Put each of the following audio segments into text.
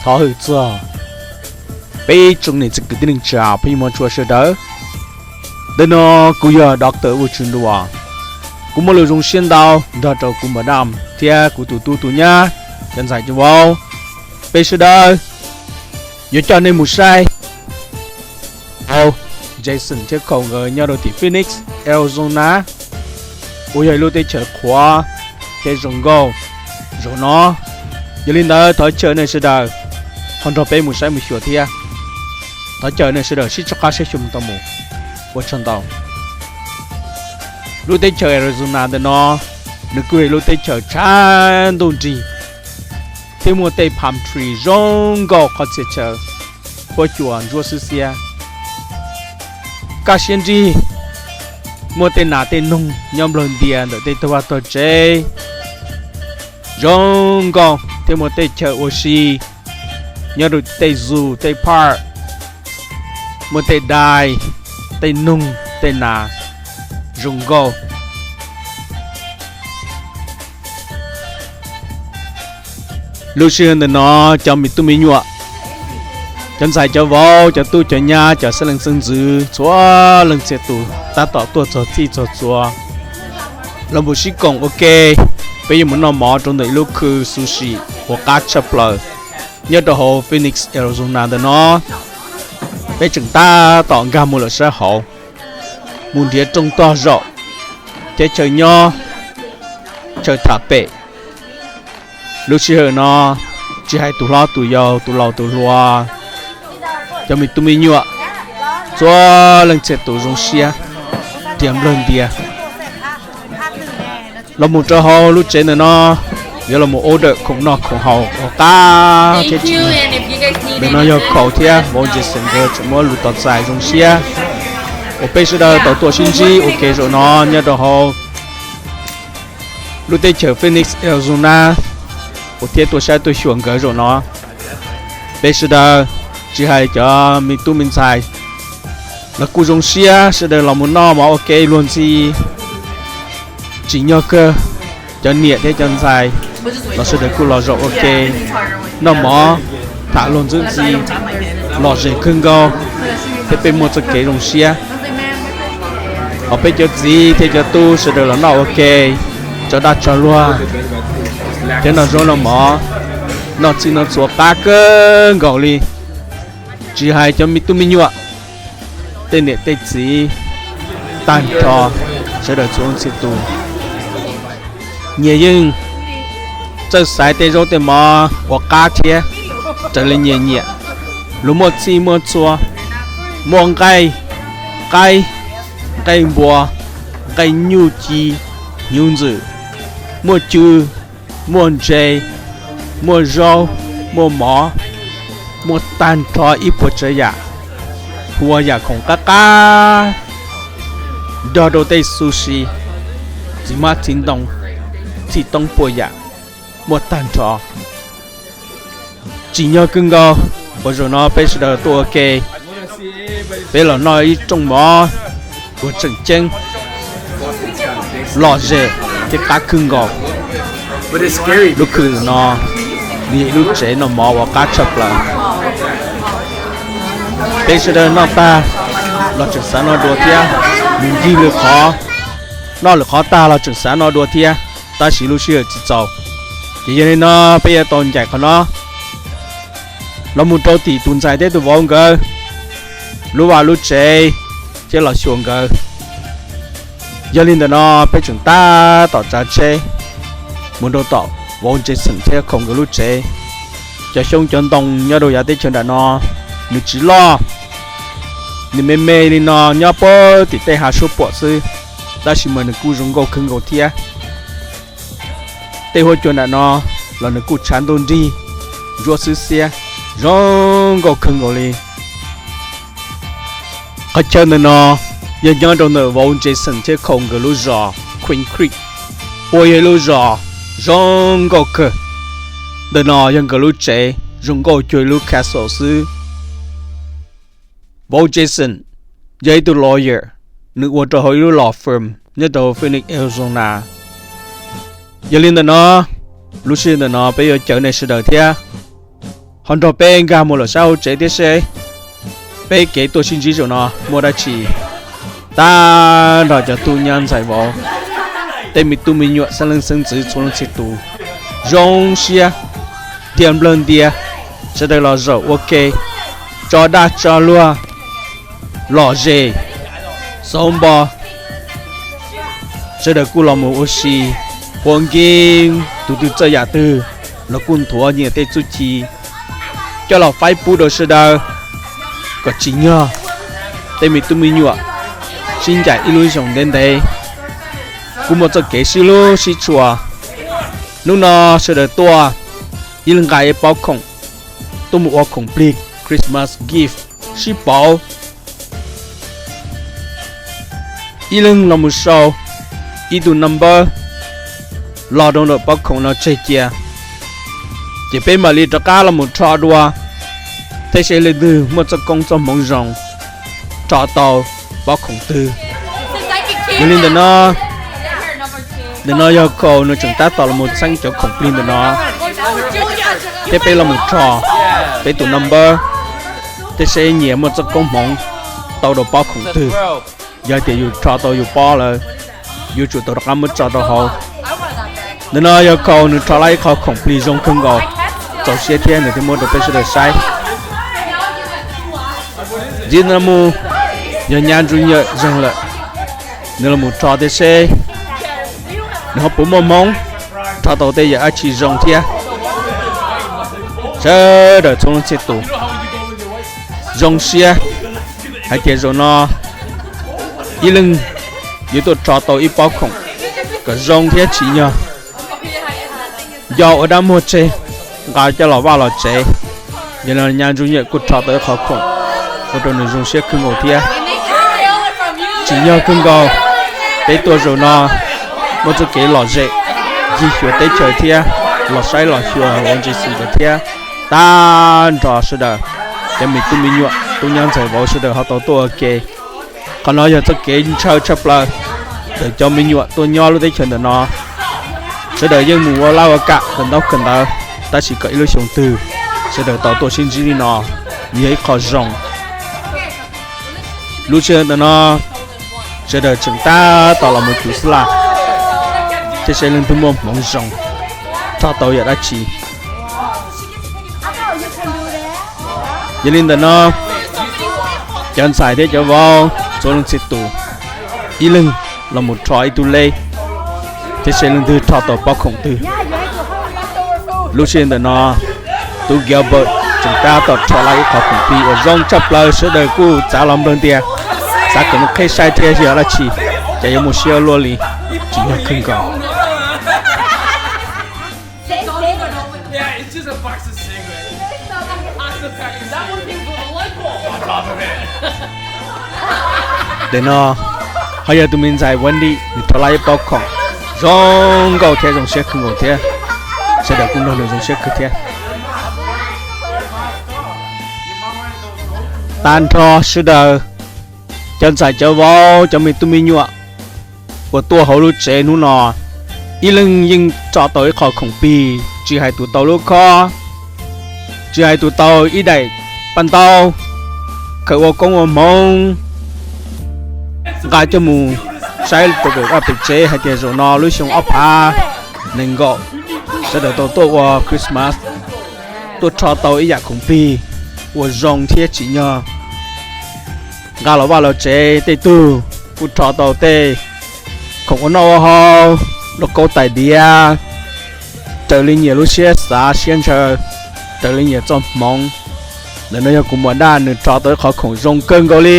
Thov hwm txog peb tsoom niam txiv kwv tij neej tsa phooj ywg mog tshua sawv daws. Ntawm no kuv yog Doctor Ua Tswv Nruas. Kuv muaj lus zoo siab ntau nrog rau kuv madam thiab kuv tus tub tus nyab, cov ntxhais cov vauv, peb sawv daws yuav coj nej mus saib Jason thiab Cole nkawd nyob rau tim Phoenix, Arizona, uas yog ib lub teb chaws qhuav thiab zoo nkauj zaum no. Yog li ntawd thov caw nej sawv daws ho nrog peb mus saib mus xyuas thiab. Thov caw nej sawv daws sib tsov qab saib xyuas mus tau mus. Ua tsaug ntau. Lub teb chaws Arizona ntawm no, nws kuj yog lub teb chaws tshav ntuj nrig thiab muaj tej palm tree zoo nkauj qhov txhia chaw, huab cua ntsuab xwb xiab, kaj siab nrig, muaj tej nas tej noog nyob nplawg ntias ntawm tej tog vaj tog tsev zoo nkauj thiab muaj tej chaw ua si nyob rau tej zoo tej park, muaj tej dais, tej noog tej nas zoo nkauj. Lub sij hawm ntawm no cov me tub me nyuam, cov ntxhais cov vauv, cov tub cov nyab, cov xeeb leej xeeb ntxwv txhua leej txhia tus tab tom tuaj txog txij txog txhua los mus sib koom ua ke. Peb yuav mus noj mov rau ntawm ib lub khw sushi uas qab tshaj plaws nyob rau hauv Phoenix, Arizona ntawm no. Peb tseem tab tom nkag mus lawm sab hauv, mus nrhiav rooj tog zaum thiab chaw nyob, chaw tham pem. Lub sij hawm no tsis hais tus hlob tus yau, tus laus tus hluas, cov me tub me nyuam, txhua leej txhia tus zoo siab nrhiav nplawg ntias los mus rau hauv lub tsev ntawm no, yuav los mus order khoom noj khoom haus ua qab thiab tsis. Ntawm no yog Cole thiab vauv Jason nkawd tseem muab lus tos txais zoo siab uas peb sawv daws tau tuaj sib ntsib ua ke zaum no nyob rau hauv lub teb chaws Phoenix, Arizona, uas thiab tuaj saib tuaj xyuas nkawd zaum no. Peb sawv daws, tsis hais cov me tub me ntxhais, los kuj zoo siab sawv daws los mus noj mov ua ke luag ntxhi. Tsim nyog kawg, cov niam thiab cov ntxhais los sawv daws kuj los zaum ua ke noj mov, tham luag ntxwb ntxhi, lom zem kawg nkaus, thiab peb muaj txoj kev zoo siab. Hos peb cov txiv thiab cov tub sawv daws los noj ua ke, tso dag tso luag, thiab noj zaub noj mov, noj txhij noj txhua qab kawg nkaus li. Tsis hais cov me tub me nyuam, tej niam tej txiv, tag nrho sawv daws txhua leej txhia tus, nyias yeej txawj xaiv tej zaub tej mov ua qab thiab raws li nyias nyiam. Luag muaj txhij muaj txhua, muaj nqaij, qaib, nqaij npua, nqaij nyuj ci, hnyuv ntxwm, muaj cw, muaj ntses, muaj zaub, muaj mov, muaj tag nrho ib puas tsav yam, hu ua yam khoom qab qab nrog rau tej sushi, txiv hmab txiv ntoo, txhij toob puas yam, muaj tag nrho. Tsim nyog kawg nkaus uas zaum no peb sawv daws tuaj ua ke, peb los noj ib rooj mov uas tseem ceeb, lom zem thiab qab kawg nkaus. Lub khw no nws yog ib lub tsev noj mov uas qab tshaj plaws. Peb sawv daws noj tag los tseem xav noj dua thiab, mus ncig lwm qhov, noj lwm qhov tag los tseem xav noj dua thiab, tab sis lub sij hawm tsis txaus. Ces yog li no peb yuav tau ncaim qhov no los mus rau tim tus ntxhais thiab tus vauv nkawd lub vaj lub tsev thiab los xyuas nkawd. Yog li ntawm no peb tseem tab tom tsav tsheb mus rau tom vauv Jason thiab Cole nkawd lub tsev. Cov xyoob cov ntoo nyob rau yav teb chaws nram no nws tsis loj, nws me me li no nyob puag tim tej hav suab puam xwb, tab sis mas nws kuj zoo nkauj kawg nkaus thiab. Tej huab cua nram no los nws kuj tshav ntuj nrig, ntsuab xwb xiab, zoo nkauj kawg nkaus li. Qhov chaw ntawm no yog nyob rau ntawm vauv Jason thiab Cole nkawd lub zos Queen Creek, uas yog ib lub zos zoo nkauj kawg. Ntawm no yog nkawd lub tsev zoo nkauj cuag ib lub castle xwb. Vauv Jason yog ib tug lawyer, nws ua rau hauv ib lub law firm nyob rau Phoenix, Arizona. Yog li ntawm no, lub sij hawm ntawm no peb yuav caw nej sawv daws thiab ho nrog peb nkag mus lawm sab hauv tsev thiab seb peb kev tuaj sib ntsib zaum no muaj dab tsi. Tag nrho cov tub nyab ntxhais vauv, tej me tub me nyuam xeeb leej xeeb ntxwv txhua leej txhia tus, zoo siab thiab nplawg ntias, sawv daws los zaum ua ke, tso dag tso luag, lom zem, xauv npo. Sawv daws kuj los mus ua si, ua nkees, tus twg txawj yam twg los kuj nthuav nyias tej txuj ci coj los faib pub rau sawv daws kom tsim nyog tej me tub me nyuam sib ncaim ib lub xyoos ntev ntev, kuj muaj txoj kev sib hlub sib tshua. Hnub no sawv daws tuaj ib leeg nqa ib pob khoom tuaj mus ua khoom plig Christmas gift sib pauv. Ib leeg los mus sau ib tug number los rau ntawm pob khoom no tseg cia, ces peb mam li rov qab los mus rho dua thiab seb leej twg muaj txoj koob txoj hmoov zoo rho tau pob khoom twg. Yog li ntawm no, ntawm no yog Khau nws tseem tab tom los mus txeeb cov khoom plig ntawm no, thiab peb los mus rho peb tus number thiab seb nyias muaj txoj koob hmoov tau rau pob khoom twg. Yog tias yus rho tau yus pob lawm, yuav tsum tau rov qab muab tso rau hauv. Ntawm no yog Khau nws rho tau ib qho khoom plig zoo kawg nkaus, txaus siab thiab nws thiaj muab rau peb sawv daws saib. Ntxiv no mus yog nyab Ntsuj Nyawm Zeeg lawm, nws los mus rho thiab seb nws ho puas muaj hmoov rho tau tej yam dab tsi zoo thiab. Sawv daws txhua leej txhia tus zoo siab hais tias zaum no ib leeg yuav tuaj rho tau ib pob khoom kom zoo thiab tsim nyog nco ua dab muag tseg, nqa coj los vaj los tsev. Yog li no nyab Ntsuj Nyawm kuj rho tau ib qho khoom ua rau nws zoo siab kawg nkaus thiab. Tsim nyog kawg nkaus, peb tuaj zaum no muaj txoj kev lom zem ncig xyuas teb chaws thiab los saib los xyuas ua ntsis xwm ntawd thiab. Tag nrho sawv daws, cov me tub me nyuam tub nyab ntxhais vauv sawv daws ho tau tuaj ua ke. Qhov no yog txoj kev ntshaw tshaj plaws ntawm cov me nyuam tuaj nyob lub teb chaws ntawm no. Sawv daws yeej mus ua laj ua kam kawm ntaub kawm ntawv, tab sis kom ib lub xyoo twg sawv daws tau tuaj sib ntsib li no, yog ib qho zoo. Lub sij hawm ntawm no sawv daws tseem tab tom los mus cuv xwb laj, thiab seb leej twg muaj hmoov zoo rho tau yam dab tsi. Yog li ntawm no, cov ntxhais thiab cov vauv txhua leej txhia tus, ib leeg los mus rho ib tug lej, thiab seb leej twg rho tau pob khoom twg. Lub sij hawm ntawm no, tub Gilbert tseem tab tom rho tau ib qho khoom plig uas zoo tshaj plaws, sawv daws kuj txav los nplawg ntias, xav kom nws qheb saib thiab yog dab tsi, ces yuav muaj siab luaj li, tsim nyog kawg nkaus. Ntawm no ho yog tus me ntxhais Wendy, nws rho tau ib pob khoom zoo nkauj thiab zoo siab kawg nkaus thiab, sawv daws kuj nrog nws zoo siab kawg thiab. Tag nrho sawv daws, cov ntxhais cov vauv, cov me tub me nyuam uas tuaj hauv lub tsev hnub no, ib leeg yeej rho tau ib qho khoom plig, tsis hais tus tau lub khob, tsis hais tus tau ib daim paj ntaub, khaws ua koob ua hmoov nqa coj mus saib rau pem vaj pem tsev hais tias zaum no lub xyoo ob phav nees nkaum, sawv daws tau tuaj ua Christmas, tuaj rho tau ib yam khoom plig uas zoo thiab tsim nyog. Nqa los vaj los tsev, tej tug kuj rho tau tej khoom ua noj ua haus, lauj kaub tais diav, raws li nyias lub siab xav siab ntshaw, raws li nyias txoj hmoov. Ntawm no yog kuv muam Daj, nws rho tau ib qho khoom zoo kawg nkaus li.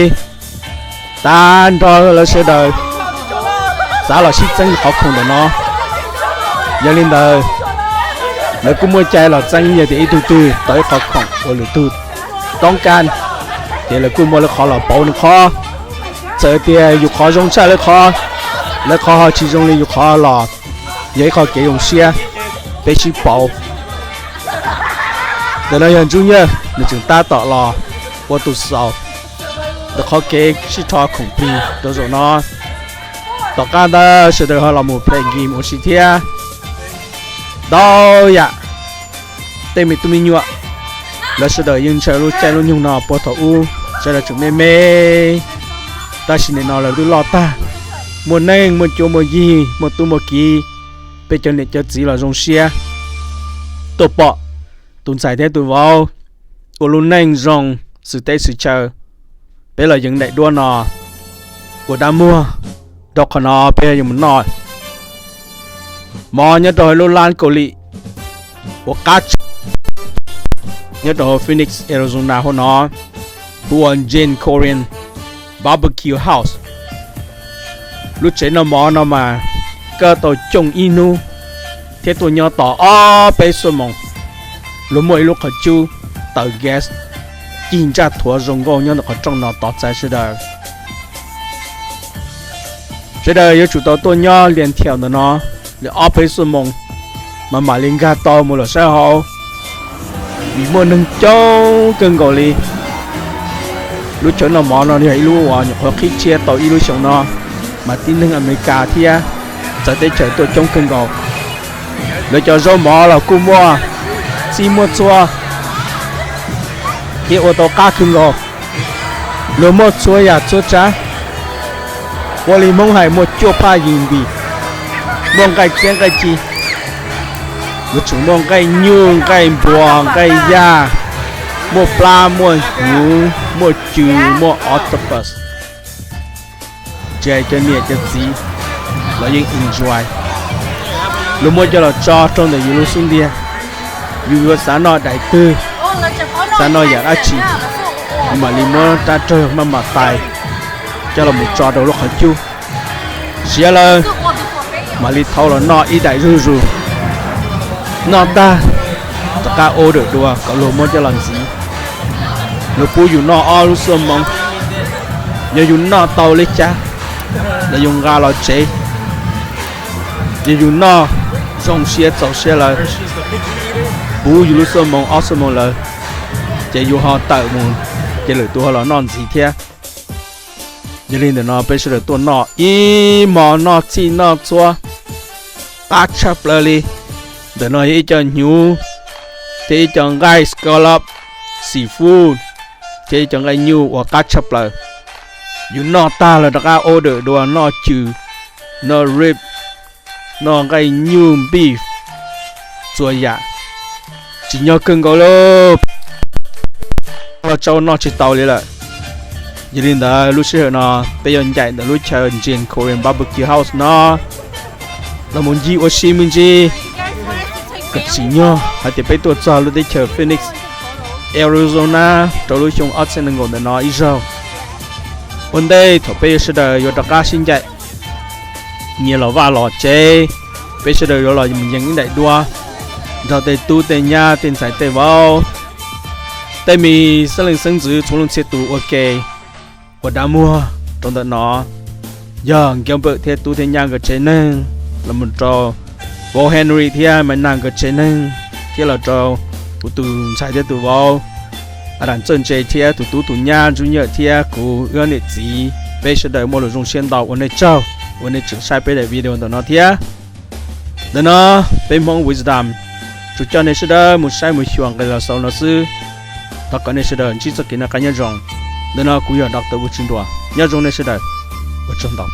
Tag nrho lawv sawv daws xav los sib txeeb qhov khoom ntawm no. Yog li ntawd, lawv kuj muaj cai los txeeb yog tias ib tug twg tau ib qho khoom uas lwm tug toob kaj, ces lawv kuj muaj lawv qhov los pauv nws qhov. Txawm tias yus qhov zoo tshaj lawv qhov, lawv qhov ho tsis zoo li yus qhov los yog ib qho kev zoo siab, peb sib pauv. Ntawm no yog Ntsuj Nyaj, nws tseem tab tom los ua tus xaus ntawm qhov kev sib rho khoom plig rau zaum no. Tom qab ntawd sawv daws ho los mus play game ua si thiab. Ntau yam, tej me tub me nyuam Lawv sawv daws yeej ntshaw lub caij lub nyoog no puag thaum ub sawv daws tseem me me, tab sis nim no lawv twb loj tag, muaj neej muaj cuab muaj yig muaj tub muaj kiv. Peb cov niam cov txiv los zoo siab tuaj pom tus ntxhais thiab tus vauv ua lub neej zoo xws teb xws chaw. Peb los yees daim duab no ua dab muag, rau qhov no peb yuav mus noj mov nyob rau hauv lub lab Kaus Lim uas qab tshaj nyob rau hauv Phoenix, Arizona hauv no, hu ua Jane Korean Barbecue House. Lub tsev noj mov no mas koj tau cooj ib hnub thiab tuaj nyob tos ob peb xuab moos. Luag muaj ib lub qhov cub taws gas cig ntsaj thuav zoo nkauj nyob ntawm qhov rooj no tos txais sawv daws. Sawv daws yuav tsum tau tuaj nyob lias thiam ntawm no li ob peb xuab moos mas mam li nkag tau mus lawm sab hauv, vim muaj neeg coob kawg nkaus li. Lub chaw noj mov no yog ib lub uas nyuam qhuav qhib tshiab tau ib lub xyoos no, mas tib neeg Amelikas thiab txawv teb chaws tuaj coob kawg nkaus. Lawv cov zaub mov los kuj muaj txhij muaj txhua thiab ua tau qab kawg nkaus. Luag muaj txhua yam txhua tsav, ua li Hmoob hais muaj cuaj phaj yim ntim, muaj nqaij txiab nqaij ci, yuav tsum muaj nqaij nyuj nqaij npua nqaij yaj, muaj plab muaj hnyuv muaj cw muaj octopus. Tsis hais cov niam cov txiv los yeej enjoy. Luag muab coj los tso rau ntawm yus lub xub ntiag, yus yuav xav noj daim twg, xav noj yam dab tsi, yus mam li muab rab rawg maj mam tais coj los mus tso rau lub qhov cub. Siav lawm, mam li thau los noj ib daim zuj zus. Noj tag, rov qab order dua kom luag muab coj los ntxiv. Luag pub yus noj ob lub xuab moos. Yog yus noj tau li cas los yus nqa los tsev. Yog yus noj zoo siab txaus siab lawm, puv yus lub xuab moos ob xuab moos lawm, ces yus ho tawm mus, ces lwm tus ho los noj ntxiv thiab. Yog li ntawm no peb sawv daws tuaj noj ib hmo noj txhij noj txhua qab tshaj plaws li. Ntawm no yog ib co hnyuv thiab ib co nqaij scallop, seafood thiab ib co nqaij nyuj uas qab tshaj plaws. Yus noj tag los rov qab order dua noj cw, noj rib, noj nqaij nyuj beef, txhua yam. Tsim nyog kawg nkaus li, los tsau noj tsis tau li lawm. Yog li ntawd lub sij hawm no peb yuav ncaim ntawm lub chaw Jane Korean Barbecue House no los mus ncig ua si me ntsis kom tsim nyog hais tias peb tuaj txog lub teb chaws Phoenix, Arizona rau lub xyoo ob txhiab nees nkaum ntawm no ib zaug. Ua ntej thaum peb sawv daws yuav rov qab sib ncaim nyias los vaj los tsev, peb sawv daws yuav los mus yees ib daim duab nrog tej tub tej nyab tej ntxhais tej vauv, tej me xeeb leej xeeb ntxwv txhua leej txhia tus ua ke ua dab muag rau ntawm no. Yog Gilbert thiab tub thiab nyab nkawd tsev neeg, los mus rau vauv Henry thiab Maina nkawd tsev neeg, thiab los rau kuv tus ntxhais thiab tus vauv Adam Txawj Ntse thiab tus tub tus nyab Ntsuj Nyawm thiab kuv wb niam txiv, peb sawv daws muaj lus zoo siab ntau ua nej tsaug uas nej tseem saib peb daim video ntawm no thiab. Ntawm no peb Hmoob Wisdom tsuas coj nej sawv daws mus saib mus xyuas nqis los xaus no xwb. Thov kom nej sawv daws ntsib txoj kev noj qab nyob zoo. Ntawm no kuv yog Doctor Ua Tswv Nruas, nyob zoo nej sawv daws, ua tsaug ntau.